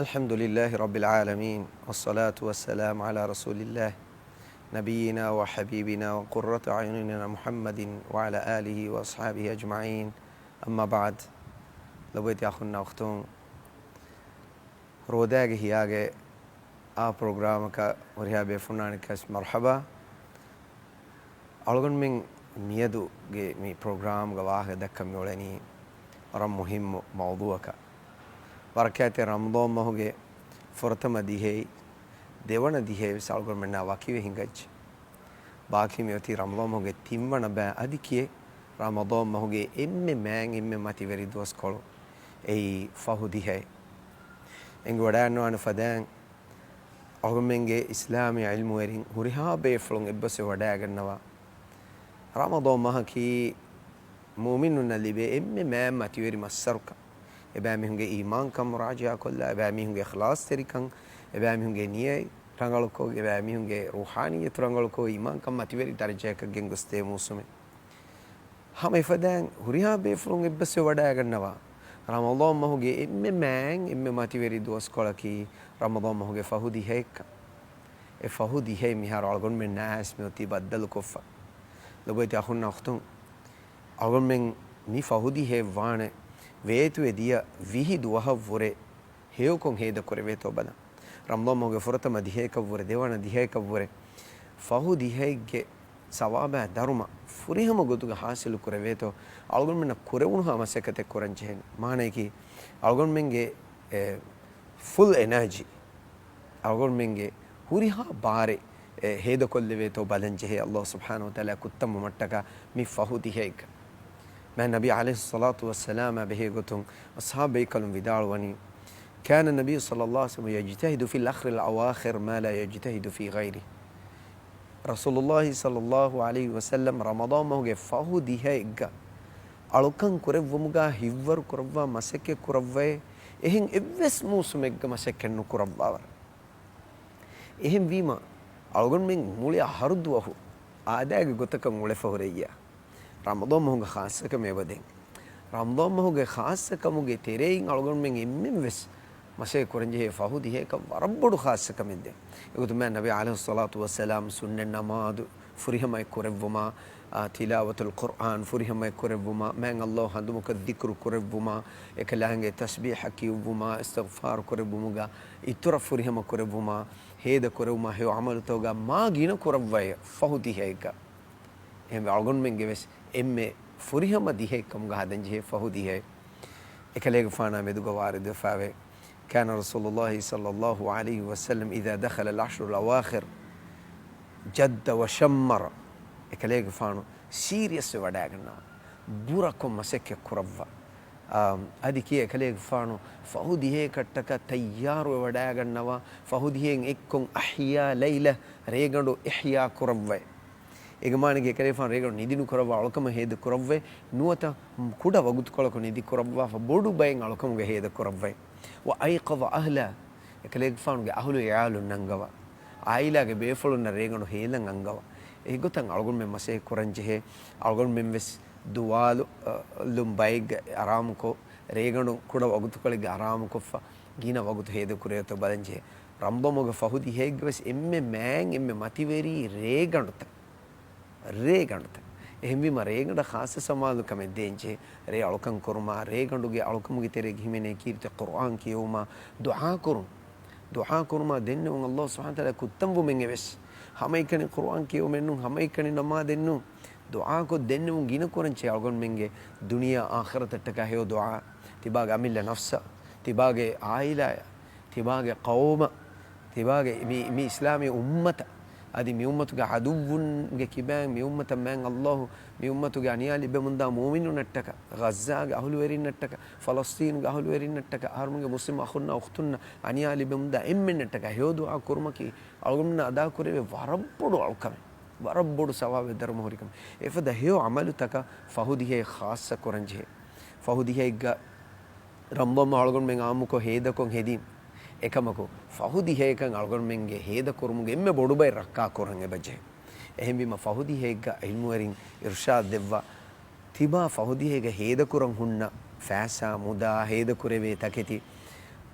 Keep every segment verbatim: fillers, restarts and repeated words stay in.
الحمد لله رب العالمين، والصلاة والسلام على رسول الله، نبينا وحبيبنا وقرة أعيننا محمد وعلى آله وأصحابه أجمعين، أما بعد. ލޮބުވެތި އަޚުންނާ އުޚްތުން، ރޯދައިގެ ހިޔާގެ އާ ޕްރޮގްރާމަކަށް ހުރިހާ ބޭފުޅުންނާނެކަސް މަރުޙަބާ. އަޅުގަނޑުމެން މިއަދުގެ މި ޕްރޮގްރާމްގަ ވާހަކަ ދައްކަން މިއުޅެނީ ވަރަށް މުހިއްމު މައުޟޫޢަކަށް. ވަރަކަށް އެތި ރަމަޟާން މަހުގެ ފުރަތަމަ ދިހައި، ދެވަނަ ދިހައި ވެސް އަޅުގަނޑުމެންނާ ވަކިވެ ހިނގައްޖެ. ބާކީ މިއޮތީ ރަމަޟާން މަހުގެ ތިންވަނަ ބައި. އަދި ކިޔޭ ރަމަޟާން މަހުގެ އެންމެ މާތް އެންމެ މަތިވެރި ދުވަސްކޮޅު އެއީ ފަހު ދިހައެއް. އެނގިވަޑައިގަންނަވާނެ ފަދައިން އަޅުގަނޑުމެންގެ އިސްލާމީ ޢިލްމުވެރިން ހުރިހާ ބޭފުޅުން އެއްބަސްވެ ވަޑައިގަންނަވާ، ރަމަޟާން މަހަކީ މުއުމިނުންނަށް ލިބޭ އެންމެ މާތް މަތިވެރި މައްސަރުކަން. އެބައިމީހުންގެ އީމާންކަން މުރާޖަޢާކޮށްލާ، އެބައިމީހުންގެ އިޚްލާޞްތެރިކަން، އެބައިމީހުންގެ ނިޔަތް ރަނގަޅުކޮށް، އެބައިމީހުންގެ ރޫޙާނިއްޔަތު ރަނގަޅުކޮށް، އީމާންކަން މަތިވެރި ދަރަޖައަކަށް ގެންގޮސްދޭ މޫސުމެއް. ހަމަ އެފަދައިން ހުރިހާ ބޭފުޅުން އެއްބަސްވެ ވަޑައިގަންނަވާ، ރަމަޟާން މަހުގެ އެންމެ މާތް އެންމެ މަތިވެރި ދުވަސްކޮޅަކީ ރަމަޟާން މަހުގެ ފަހު ދިހައެއްކަން. އެ ފަހު ދިހައެއް މިހާރު އަޅުގަނޑުމެންނާ އައިސް މިއޮތީ ބައްދަލުކޮށްފަ. ލޮބުވެތި އަޚުންނާ އުޚްތުން، އަޅުގަނޑުމެން މި ފަހު ދިހައެއް ވާނެ ވޭތުވެ ދިޔަ ވިހި ދުވަހަށްވުރެ ހެޔޮކޮށް ހޭދަކުރެވޭތޯ ބަލަން. ރަމަޟާން މަހުގެ ފުރަތަމަ ދިހައެކަށްވުރެ، ދެވަނަ ދިހައެކަށްވުރެ، ފަހު ދިހައެއްގެ ސަވާބާ ދަރުމަ ފުރިހަމަ ގޮތުގަ ހާސިލު ކުރެވޭތޯ، އަޅުގަނޑުމެންނަށް ކުރެވުނުހާ މަސައްކަތެއް ކުރަން ޖެހޭނެ. މާނަޔަކީ، އަޅުގަނޑުމެންގެ، އެ، ފުލް އެނާޖީ، އަޅުގަނޑުމެންގެ ހުރިހާ ބާރެއް، އެ، ހޭދަކޮށްލެވޭތޯ ބަލަން ޖެހޭ އައްލާހު ސުބްޙާނަހު ވަތަޢާލާ ކުއްތަންވުމަށްޓަކާ މި ފަހު ދިހައެއްގަ. މާތް ނަބީ ޢަލައިހިއްޞަލާތު ވައްސަލާމާ ބެހޭގޮތުން އަޞްޙާބު ބޭކަލުން ވިދާޅުވަނީ، كان النبي صلى الله عليه وسلم يجتهد في العشر الأواخر ما لا يجتهد في غيره. ރަސޫލުﷲ ޞައްލަﷲ ޢަލައިހި ވަސައްލަމް ރަމަޟާން މަހުގެ ފަހު ދިހައެއްގަ އަޅުކަން ކުރެއްވުމުގަ ހިތްވަރު ކުރައްވާ މަސައްކަތް ކުރައްވައޭ، އެހެން އެއްވެސް މޫސުމެއްގަ މަސައްކަތް ނުކުރައްވާވަރަށް. އެހެންވީމަ، އަޅުގަނޑުމެން މުޅި އަހަރު ދުވަހު އާދައިގެ ގޮތަކަށް އުޅެފަ ހުރެއްޔާ، ރަމަޟާން މަހުގެ ޚާއްޞަކަމެއް އެބަ ދެން. ރަމަޟާން މަހުގެ ޚާއްޞަކަމުގެ ތެރެއިން އަޅުގަނޑުމެން އެންމެން ވެސް މަސައްކަތް ކުރަންޖެހޭ ފަހު ދިހައެކަށް ވަރަށް ބޮޑު ޚާއްޞަކަމެއް ދެން. އެގޮތުން މާތް ނަބީ ޢަލައިހިއްޞަލާތު ވައްސަލާމް ސުންނަތް ނަމާދު ފުރިހަމައެއް ކުރެއްވުމާ، އާ، ތިލާވަތުލް ޤުރްއާން ފުރިހަމައެއް ކުރެއްވުމާ، މާތް އައްލާހު ހަނދުމަކަށް ޛިކްރު ކުރެއްވުމާ، އެކަލާނގެ ތަސްބީޙަ ކިޔުއްވުމާ، އިސްތިޣްފާރު ކުރެއްވުމުގަ އިތުރަށް ފުރިހަމަ ކުރެއްވުމާ، ހޭދަ ކުރެވުމާ ހެޔޮ ޢަމަލުތަކުގަ މާ ގިނަ ކުރައްވައޭ ފަހު ދިހައެއްގަ. އެހެންވެ އަޅުގަނޑުމެންގެ ވެސް އެންމެ ފުރިހަމަ ދިހައެއްކަމުގަ ހަދަންޖެހޭ ފަހު ދިހައެއް. އެކަލޭގެފާނާ މެދުގަ ވާރިދުވެފައިވޭ، كان رسول الله صلى الله عليه وسلم إذا دخل العشر الأواخر جد وشمر. އެކަލޭގެފާނު ސީރިއަސްވެ ވަޑައިގަންނަވާ، ބުރަކޮށް މަސައްކަތް ކުރައްވާ. އާ، އަދި ކިޔޭ އެކަލޭގެފާނު ފަހު ދިހައެއްކަށްޓަކާ ތައްޔާރުވެ ވަޑައިގަންނަވާ، ފަހު ދިހައެއް އެއްކޮށް އަޙްޔާ ލައިލަ، ރޭގަނޑު އިޙްޔާ ކުރައްވައި. އޭގެ މާނައަކީ އެކަލޭގެފާނު ރޭގަނޑު ނިދި ނުކުރައްވާ އަޅުކަމަށް ހޭދަ ކުރައްވައި، ނުވަތަ ކުޑަ ވަގުތުކޮޅަކު ނިދި ކުރައްވާފަ ބޮޑު ބައެއް އަޅުކަމުގަ ހޭދަ ކުރައްވައި. وأيقظ أهله، އެކަލޭގެފާނުގެ އަހުލު އިޔާލުން ނަންގަވާ، އާއިލާގެ ބޭފުޅުންނަށް ރޭގަނޑު ހޭލަން އަންގަވާ. އެގޮތަށް އަޅުގަނޑުމެން މަސައްކަތް ކުރަންޖެހޭ. އަޅުގަނޑުމެން ވެސް ދުވާލު، އަ، ލުން ބައެއްގަ އަރާމުކޮށް، ރޭގަނޑު ކުޑަ ވަގުތުކޮޅެއްގަ އަރާމުކޮށްފަ، ގިނަ ވަގުތު ހޭދަކުރޭތޯ ބަލަންޖެހޭ. ރަމަޟާން މަހުގެ ފަހު ދިހައެއްގަ ވެސް އެންމެ މާތް އެންމެ މަތިވެރި ރޭގަނޑުތައް. ރޭގަނޑުތައް. އެހެންވީމަ ރޭގަނޑަށް ޚާއްޞަ ސަމާލުކަމެއް ދޭންޖެހޭ. ރޭ އަޅުކަން ކުރުމާ، ރޭގަނޑުގެ އަޅުކަމުގެ ތެރޭގަ ހިމެނޭ ކީރިތި ޤުރްއާން ކިޔެވުމާ، ދުޢާ ކުރުން. ދުޢާ ކުރުމާ ދެންނެވުން އައްލާހު ސުބްޙާނަހު ވަތަޢާލާ ކުއްތަންވުމެއް އެވެސް. ހަމައެކަނި ޤުރްއާން ކިޔެވުމެއް ނޫން، ހަމައެކަނި ނަމާދެއް ނޫން. ދުޢާކޮށް ދެންނެވުން ގިނަ ކުރަންޖެހޭ އަޅުގަނޑުމެންގެ ދުނިޔެއާ އާޚިރަތަށްޓަކާ ހެޔޮ ދުޢާ. ތިބާގެ އަމިއްލަ ނަފްސަށް، ތިބާގެ އާއިލާއަށް، ތިބާގެ ޤައުމަށް، ތިބާގެ މި، މި އިސްލާމީ އުއްމަތަށް، އަދި މި އުއްމަތުގެ ޢަދުއްވުންގެ ކިބައިން މި އުއްމަތަށް މާތް އައްލާހު މި އުއްމަތުގެ އަނިޔާ ލިބެމުންދާ މުއުމިނުންނަށްޓަކާ، ޣައްޒާގެ އަހުލުވެރިންނަށްޓަކާ، ފަލަސްޠީނުގެ އަހުލުވެރިންނަށްޓަކާ، އަހަރުމެންގެ މުސްލިމް އަޚުންނާ އުޚްތުންނަށް އަނިޔާ ލިބެމުންދާ އެންމެންނަށްޓަކާ ހެޔޮ ދުޢާ ކުރުމަކީ އަޅުގަނޑުމެންނަށް އަދާކުރެވޭ ވަރަށް ބޮޑު އަޅުކަމެއް، ވަރަށް ބޮޑު ސަވާބެއް ދަރުމަ ހުރިކަމެއް. އެފަދަ ހެޔޮ ޢަމަލުތަކަށް ފަހު ދިހައެއް ޚާއްޞަ ކުރަންޖެހޭ. ފަހު ދިހައެއްގަ ރަމަޟާން މަހު އަޅުގަނޑުމެން ޢާއްމުކޮށް ހޭދަކޮށް ހެދީމަ، އެކަމަކު ފަހު ދިހައެކަން އަޅުގަނޑުމެންގެ ހޭދަކުރުމުގެ އެންމެ ބޮޑުބައި ރައްކާކުރަން އެބަޖެހޭ. އެހެންވީމަ ފަހު ދިހައެއްގަ ޢިލްމުވެރިން އިރުޝާދު ދެއްވާ، ތިބާ ފަހު ދިހައެއްގަ ހޭދަކުރަން ހުންނަ ފައިސާ މުދާ ހޭދަކުރެވޭ ތަކެތި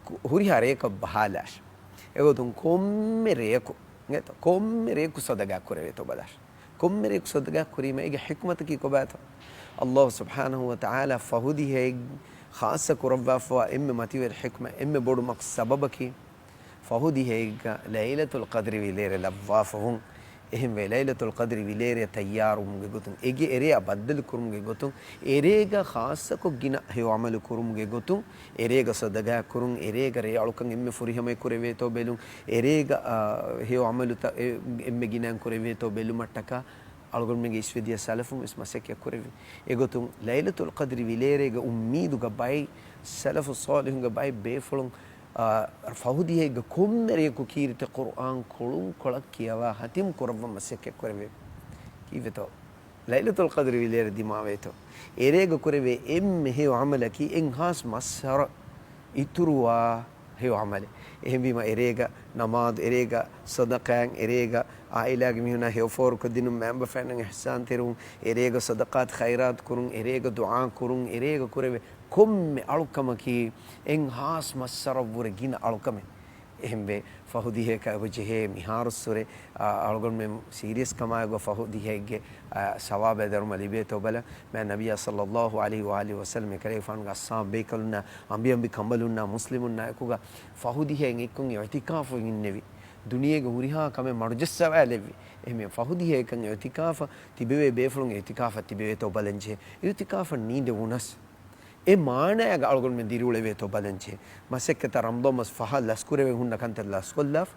ކު-، ހުރިހާ ރެޔަކަށް ބަހާލާށި. އެގޮތުން ކޮންމެ ރެޔަކު، އިނގޭތޯ، ކޮންމެ ރެޔަކު ޞަދަޤާ ކުރެވޭތޯ ބަލާށި. ކޮންމެ ރެޔަކު ޞަދަޤާ ކުރީމަ އޭގެ ޙިކުމަތަކީ ކޮބާތޯ؟ ﷲ ސުބްޙާނަހޫ ވަތަޢާލާ ފަހު ދިހައެއް ޚާއްޞަ ކުރައްވާފަވާ އެންމެ މަތިވެރި ޙިކުމަތް، އެންމެ ބޮޑު މަޤްޞަދު ސަބަބަކީ، ފަހު ދިހައެއްގަ ލައިލަތުލް ޤަދްރި ވިލޭރެއް ލައްވާފަވުން. އެހެންވެ، ލައިލަތުލް ޤަދްރި ވިލޭރެއަށް ތައްޔާރުވުމުގެ ގޮތުން، އޭގެ އެރެއަށް ބައްދަލު ކުރުމުގެ ގޮތުން، އެރޭގަ ޚާއްޞަކޮށް ގިނަ ހެޔޮ ޢަމަލު ކުރުމުގެ ގޮތުން، އެރޭގަ ޞަދަޤާ ކުރުން، އެރޭގަ ރޭ އަޅުކަން އެންމެ ފުރިހަމައަށް ކުރެވޭތޯ ބެލުން، އެރޭގަ، އާ، ހެޔޮ ޢަމަލުތައް އެ-، އެންމެ ގިނައިން ކުރެވޭތޯ ބެލުމަށްޓަކާ، އަޅުގަނޑުމެންގެ އިސްވެދިޔަ ސަލަފުން ވެސް މަސައްކަތް ކުރެއްވި. އެގޮތުން ލައިލަތުލް ޤަދްރި ވިލޭރޭގެ އުއްމީދުގަ ބައެއް ސަލަފު ޞާލިޙުންގެ ބައެއް ބޭފުޅުން، އާ، ފަހު ދިހައެއްގަ ކޮންމެ ރެޔަކު ކީރިތި ޤުރުއާން ކޮޅުން ކޮޅަށް ކިޔަވާ ހަތިމް ކުރައްވަން މަސައްކަތް ކުރެވޭ. ކީއްވެތޯ؟ ލައިލަތުލް ޤަދްރި ވިލޭރެއް ދިމާވޭތޯ؟ އެރޭގަ ކުރެވޭ އެންމެ ހެޔޮ ޢަމަލަކީ އެއްހާސް މައްސަރަ އިތުރުވާ ހެޔޮ ޢަމަލެއް. އެހެންވީމަ، އެރޭގަ ނަމާދު، އެރޭގަ ޞަދަޤާތް، އެރޭގަ ޢާއިލާގެ މީހުންނާ ހެޔޮފޯރުކޮށްދިނުން، މައިންބަފައިންނަށް އިޙްސާންތެރިވުން، އެރޭގަ ޞަދަޤާތު ޚައިރާތު ކުރުން، އެރޭގަ ދުޢާ ކުރުން، އެރޭގަ ކުރެވޭ ކޮންމެ އަޅުކަމަކީ އެއްހާސް މައްސަރަށްވުރެ ގިނަ އަޅުކަމެއް. އެހެންވެ، ފަހު ދިހައަކަށް އެބަ ޖެހޭ މިހާރުއްސުރެ، އާ، އަޅުގަނޑުމެން ސީރިއަސް ކަމާއެކު ފަހު ދިހައެއްގެ، އާ، ސަވާބާ ދަރުމަ ލިބޭތޯ ބަލަން. މާތް ނަބިއްޔާ ޞައްލައްލާހު ޢަލައިހި ވައާލިހި ވަސައްލަމް އެކަލޭގެފާނުގެ އަޞްޙާބު ބޭކަލުންނާ، އަނބިއަނބި ކަނބަލުންނާ، މުސްލިމުންނާ އެކުގަ ފަހު ދިހައެއް އެއްކޮށް އިޢުތިކާފު އިންނެވި. ދުނިޔޭގެ ހުރިހާ ކަމެއް މަޑުޖައްސަވާލެއްވި. އެހެންވެ، ފަހު ދިހައަކަށް އިޢުތިކާފަށް ތިބެވޭ ބޭފުޅުން އިޢުތިކާފަށް ތިބެވޭތޯ ބަލަން ޖެހޭ. އިޢުތިކާފަށް ނީނދެވުނަސް، އެ މާނަޔަށް އަޅުގަނޑުމެން ދިރިއުޅެވޭތޯ ބަލަން ޖެހޭ. މަސައްކަތަށް ރަމަޟާން މަސް ފަހަށް ލަސްކުރެވެން ހުންނަ ކަންތައް ލަސްކޮށްލާފަ،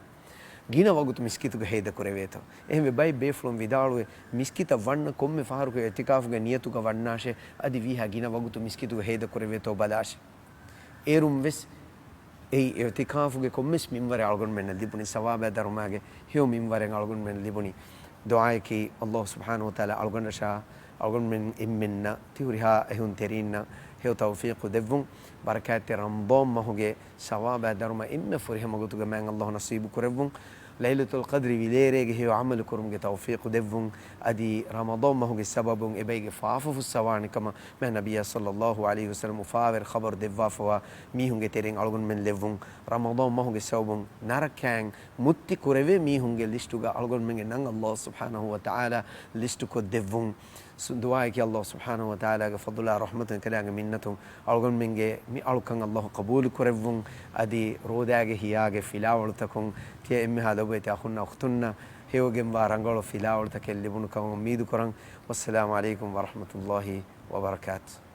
ގިނަ ވަގުތު މިސްކިތުގަ ހޭދަކުރެވޭތޯ. އެހެންވެ، ބައެއް ބޭފުޅުން ވިދާޅުވޭ، މިސްކިތަށް ވަންނަ ކޮންމެ ފަހަރަކު އިޢުތިކާފުގެ ނިޔަތުގަ ވަންނާށޭ، އަދި ވީހާ ގިނަ ވަގުތު މިސްކިތުގަ ހޭދަކުރެވޭތޯ ބަލާށޭ. އޭރުން ވެސް އެއީ އިޢުތިކާފުގެ ކޮންމެސް މިންވަރެއް އަޅުގަނޑުމެންނަށް ލިބުނީ، ސަވާބާ ދަރުމާގެ ހެޔޮ މިންވަރެއް އަޅުގަނޑުމެންނަށް ލިބުނީ. ދުޢާއަކީ، ﷲ ސުބްޙާނަހޫ ވަތަޢާލާ އަޅުގަނޑަށާ އަޅުގަނޑުމެން އެންމެންނަށް ތިހުރިހާ އެހުންތެރީންނަށް ހެޔޮ ތައުފީޤު ދެއްވުން، ބަރަކާތްތެރި ރަމަޟާން މަހުގެ ސަވާބާ ދަރުމަ އެންމެ ފުރިހަމަ ގޮތުގަ މާތް ﷲ ނަސީބު ކުރެއްވުން، ލައިލަތުލް ޤަދްރި ވިލޭރޭގެ ހެޔޮ ޢަމަލު ކުރުމުގެ ތައުފީޤު ދެއްވުން، އަދި ރަމަޟާން މަހުގެ ސަބަބުން އެބައިގެ ފާފަ ފުއްސަވާނެ ކަމަށް މާތް ނަބިއްޔާ ޞައްލައްލާހު ޢަލައިހި ވަސައްލަމް އުފާވެރި ޚަބަރު ދެއްވާފަވާ މީހުންގެ ތެރެއިން އަޅުގަނޑުމެން ލެއްވުން، ރަމަޟާން މަހުގެ ސަބަބުން ނަރަކައިން މުއްތި ކުރެވޭ މީހުންގެ ލިސްޓުގަ އަޅުގަނޑުމެންގެ ނަން ﷲ ސުބްޙާނަހޫ ވަތަޢާލާ ލިސްޓު ކޮށްދެއްވުން. ސު-، ދުޢާއަކީ ﷲ ސުބްޙާނަހޫ ވަތަޢާލާގެ ފަޟުލާ ރަޙްމަތުން އެކަލާނގެ މިންނަތުން އަޅުގަނޑުމެންގެ މި އަޅުކަން ﷲ ޤަބޫލު ކުރެއްވުން. އަދި ރޯދައިގެ ހިޔާގެ ފިލާވަޅުތަކުން ތިޔަ އެންމެހާ ލޮބުވެތި އަޚުންނާ އުޚްތުންނަށް ހެޔޮވެގެންވާ ރަނގަޅު ފިލާވަޅުތަކެއް ލިބުނު ކަމަށް އުއްމީދު ކުރަން. ވައްސަލާމު ޢަލައިކުމް ވަރަޙްމަތުﷲ ވަބަރަކާތުހު.